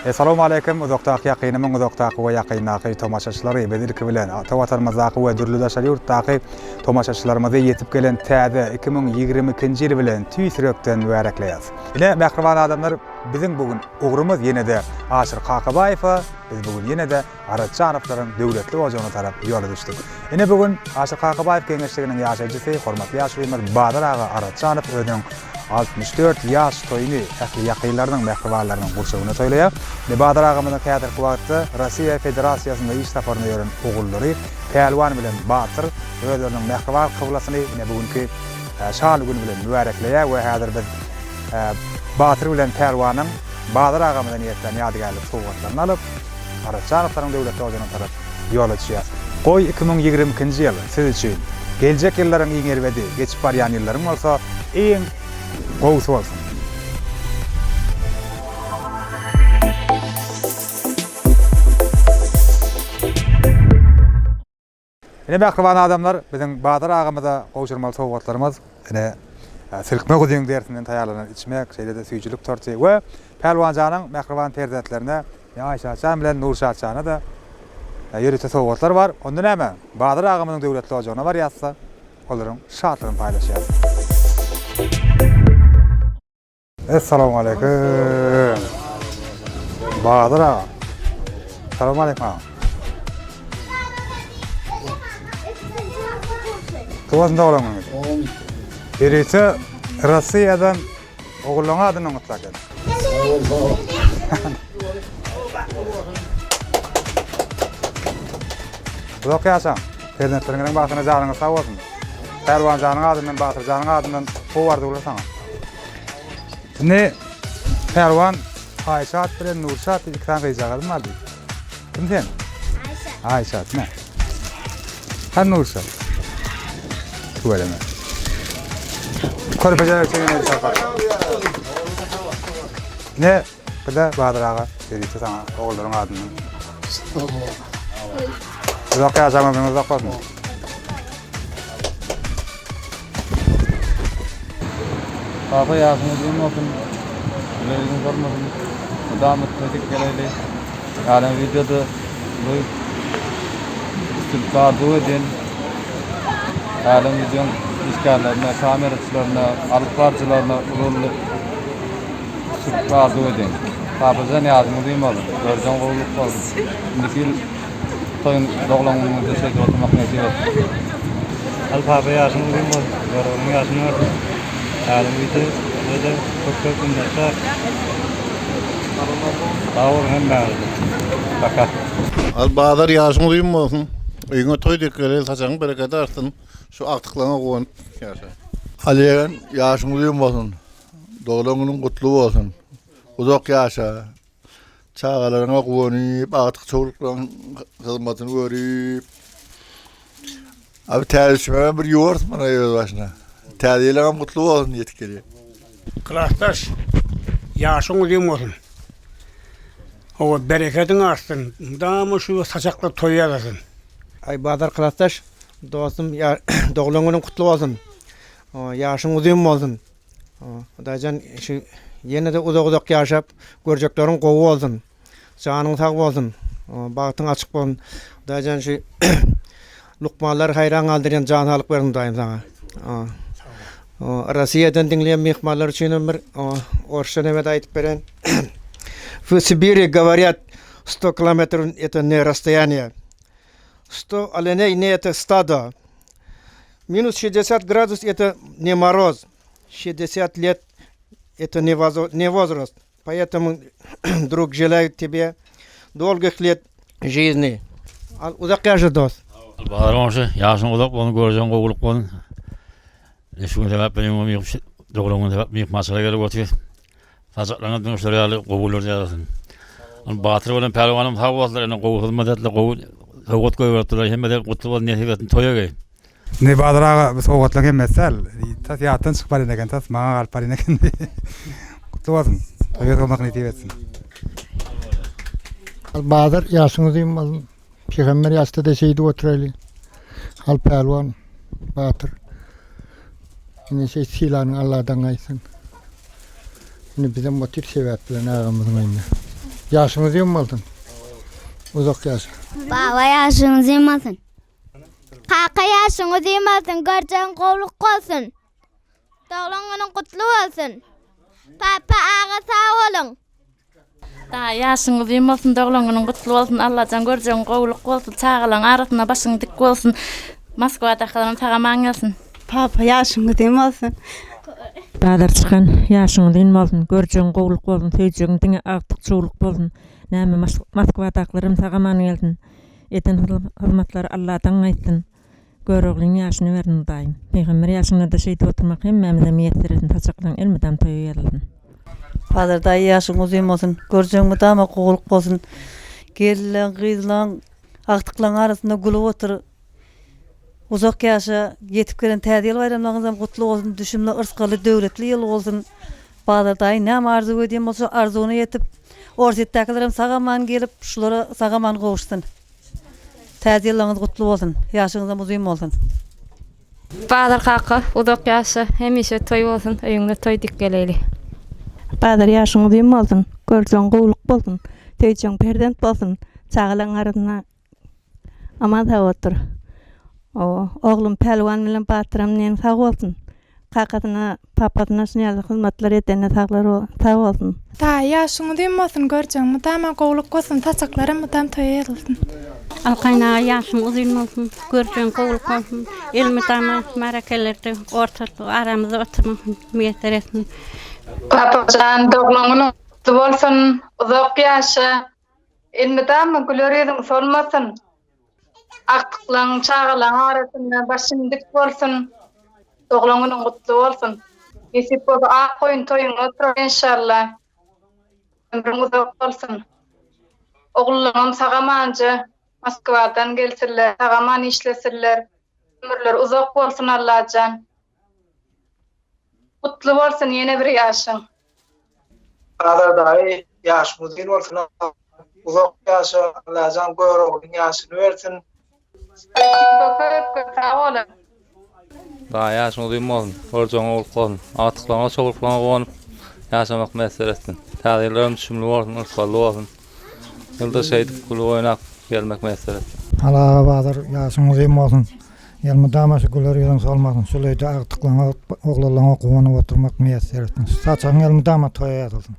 Essalawmaleýkim uzakdaky ýakynymyň uzakdaky we ýakyndaky tomaşaçylary biz ilki bilen ata watanymyzdaky we dürli daşary ýurtdaky tomaşaçylarymyzy ýetip gelen täze 2022-nji ýyl bilen tüýs ýürekden mübärekleýäs. Ine mähriban adamlar biziň bu gün ugrumyz ýene-de Aşyr Kakabaýewe biz bu gün ýene-de Aratjanowlaryň döwletli ojagyna tarap ýola düşdük. Ine bu gün Aşyr Kakabaýew geňeşliginiň ýaşaýjysy hormatly ýaşulymyz Bazar aga Aratjanow özüniň 64 ýaş toýuny ähli ýakynlarynyň, mähribanlarynyň gurşawynda toýlaýar. Ine Bazar agamyzyň häzirki wagtda Russiýa Federasiýasynda iş saparynda ýören ogullary Pälwan bilen Batyr özleriniň mähriban kyblasyny ine bu günki şanly gün bilen mübärekleýär we häzir biz Batyr bilen Pälwanyň Bazar agamyza niýetlän ýadygärlik sowgatlaryny alyp, Aratjanowyň döwletli ojagyna tarap ýola düşýäs. Goý, 2022-nji ýyl siz üçin geljek ýyllaryň iň erbedi, geçip barýan ýyllaryň bolsa iň gowusy bolsun! Ine mähriban adamlar, biziň Bazar agamyza gowşurmaly sowgatlarymyz, ine, silkme guzyň derisinden taýýarlanan içmek, şeýle-de süýjülik torty we Pälwanjanyň mähriban perzentlerine, Aýşatjan bilen Nurşatjana-da ýörite sowgatlar bar. Onda näme, Bazar agamyzyň döwletli ojagyna barýas-da, olaryň şatlygyny paýlaşýas. Essalawmaleýkim. Bahadyr aga. Salowmaleýkim aga. Tuwasyny doglan günüňiz. Ýörite Russiýadan ogullaň adyndan gutlap geldim. Uzak ýaşaň. Perzentleriňiziň bagtyna janyňyz sag bolsun. Pälwan janyň adyndan, Batyr janyň adyndan gowy arzuwlar saňa. Indi Pälwan Aýşat bilen Nurşat diýip iki sany gyzjagazym bar diýip. Kim sen? Aýşat. Aýşat, ne? Hany Nurşat? Tüweleme. Körpejeler üçin ýene bir sowgat. Ne? Bu-da Badyr aga ýörite saňa ogullaryň adyndan. Uzak ýaşaň ömrüňiz uzak bolsun. Kaka ýaşyň uzyn bolsun. Güler ýüzüň solmasyn. Mydama üstüne dik geleýli. Älem wideoda uly üstünlikli arzuw edýän. Älem wideoň işgärlerine, kameraçylaryna, alyp baryjylaryna uly-uly üstünlikli arzuw edýän. Kakajan ýaşyň uzyn bolsun. Görjeň gowulyk bolsun. Indiki ýyl Toýuň doglan günüňizde şeýdip oturmak nesip etsin. Al papa ýaşyň uzyn bolsun. Göroglyň ýaşyny görsün. Älem güýji size-de köp köp minnetdar. Sag boluň hemmäňiz. Paka. Al bazar ýaşyň uzyn bolsun. Öýüňe toý dek geleli saçagyň berekedi artsyn. Şu agtyklaňa guwanyp ýaşa. Al ýegen ýaşyň uzyn bolsun. Doglan günüň gutly bolsun. Uzak ýaşa. Çagalaryňa guwanyp, agtyk-çowluklaryň hyzmatyny görüp. Abi täze düşmegem bir ýuwarys muny öz başyna. Täze ýylyňam gutly bolsun ýetip gelýär. Klasdaş, ýaşyň uzyn bolsun. Hawa, berekediň artsyn. Mydama şu saçakda toý ýazasyn. Aý Bazar klasdaş, dostum, doglan günüň gutly bolsun. Ýaşyň uzyn bolsun. Hudaýjan şu ýene-de uzak-uzak ýaşap, görjekleriň gowy bolsun. Janyň sag bolsun. Bagtyň açyk bolsun. Hudaýjan şu lukmanlary haýran galdyrýan jan saglyk bersin Hudaýym saňa. Rossiýadan diňleýän myhmanlar üçin hem bir orsça neme-de aýdyp beren. В Сибири говорят 100 километров это не расстояние. 100 оленей не это стадо. Минус 60 градус это не мороз. 60 лет это не, не возраст. Поэтому, друг, желаю тебе долгих лет жизни. Uzak ýaşa dost. Bazar goňşy, ýaşyň uzak bolsun, görjegiň gowulyk bolsun. Şu gün sebäp bilen doglan gün sebäp myhmançylyga gelip otyrys. Saçaklaryňyz diňe şular ýaly gowy günlerde ýazasyn. Ony Batyr bilen Pälwanym sag bolsunlar, ene gowy hyzmat etdiler, gowy sowgat goýberipdirler. Hemmesi gutly bolsun, nesip etsin, toýa geý. Indi Bazar aga bu sowgatlaryň hemmesi däl. Tas ýatdan çykyp barýan eken, tas maňa galyp barýan eken. Gutly bolsun. Toýa sowmak nesip etsin. Bazar ýaşyň uzyn bolsun. Pygamber ýaşda-da şeýdip oturaýly. Al Pälwan, Batyr. Ine şeý sylanyň Alladan gaýtsyn. Ine bizem otyr sebäp bilen agamyzyň öýünde. Ýaşyň uzyn bolsun. Uzak ýaşa. Baba ýaşyň uzyn bolsun. Kaka ýaşyň uzyn bolsun, görjegiň gowluk bolsun. Doglan günüň gutly bolsun. Papa aga sag boluň. Daýy ýaşyň uzyn bolsun doglan günüň gutly bolsun Allajan görjegiň gowluk bolsun çagalaň arasynda başyň dik bolsun Moskwadakylaram sag aman gelsin. Papa ýaşyň uzyn bolsun. Bazar çykan ýaşyň uzyn bolsun görjegiň gowluk bolsun söýjegiň diňe agtyk çowluk bolsun näme Moskwadakylaram sag aman gelsin eden hyzmatlary Alladan gaýtsyn. Göroglyň ýaşyny bersin Hudaýym. Pygamber ýaşyňda-da şeýdip oturmak hemmämize miýesser etsin saçaklaň elmydam toýa ýazylsyn. Bazar daýy ýaşyň uzyn bolsun, görjegiň mydama gowulyk bolsun. Gelinleň, gyzlaň, agtyklaň arasynda gülüp otur. Uzak ýaşa, ýetip gelen täze ýyl baýramlaryňyzam gutly bolsun, düşümli, yrsgally, döwletli ýyl bolsun. Bazar daýy näme arzuw edýän bolsa arzuwyna ýetip, Orsýetdäkilerem sag-aman gelip, şulara sag-aman gowuşsyn. Täze ýyllaryňyz gutly bolsun! Ýaşyňyzam uzyn bolsun! Bazar kaka uzak ýaşa hemişe toý bolsun öýüňde toý dik geleýli. Bazar ýaşyň uzyn bolsun, görjegiň gowluk bolsun, söýjegiň perzent bolsun, çagalaň arasynda aman sag otur. Oglum Pälwan bilen Batyram diýen sag bolsun. Kakasyna papasyna şuny ýaly hyzmatlar edenine saglar sag bolsun. Daýy ýaşyň uzyn bolsun görjegiň mydama gowluk bolsun saçaklaram mydam toýa ýazylsyn. Alkaýyn aga ýaşyň uzyn bolsun görjegiň gowluk bolsun elmydama märekelerde orta aramyzda oturmak miýesser etsin. Papajan doglan günüň gutly bolsun uzak ýaşa elmydama güler ýüzüň solmasyn Agtyklaň, çagalaň arasynda başyň dik bolsun. Doglan günüň gutly bolsun. Nesip bolsa ak goýun toýuňda oturar enşalla. Ömrüň uzak bolsun. Ogullaňam sag-amanja Moskwadan gelsinler, sag-aman işlesinler. Ömürleri uzak bolsun Allajan. Gutly bolsun ýene bir ýaşyň. Bazar daýy ýaşyň uzyn bolsun uzak ýaşa Allajan Göroglyň ýaşyny bersin. Spasibo köp köp sag boluň. Daýy ýaşyň uzyn bolsun, görjegiň ogullyk bolsun, agtyklaryňa çowluklaryňa guwanyp ýaşamak miýesser etsin. Täze ýyllaram düşümli bolsun, yrsgally bolsun. Ýylda şeýdip gülüp oýnap gelmek miýesser etsin. Hal aga Bazar ýaşyň uzyn bolsun. Elmydama şu güler ýüzüň solmasyn, şul öýde agtyklaňa, oglanlaňa guwanyp oturmak miýesser etsin. Şu saçagyň elmydama toýa ýazylsyn.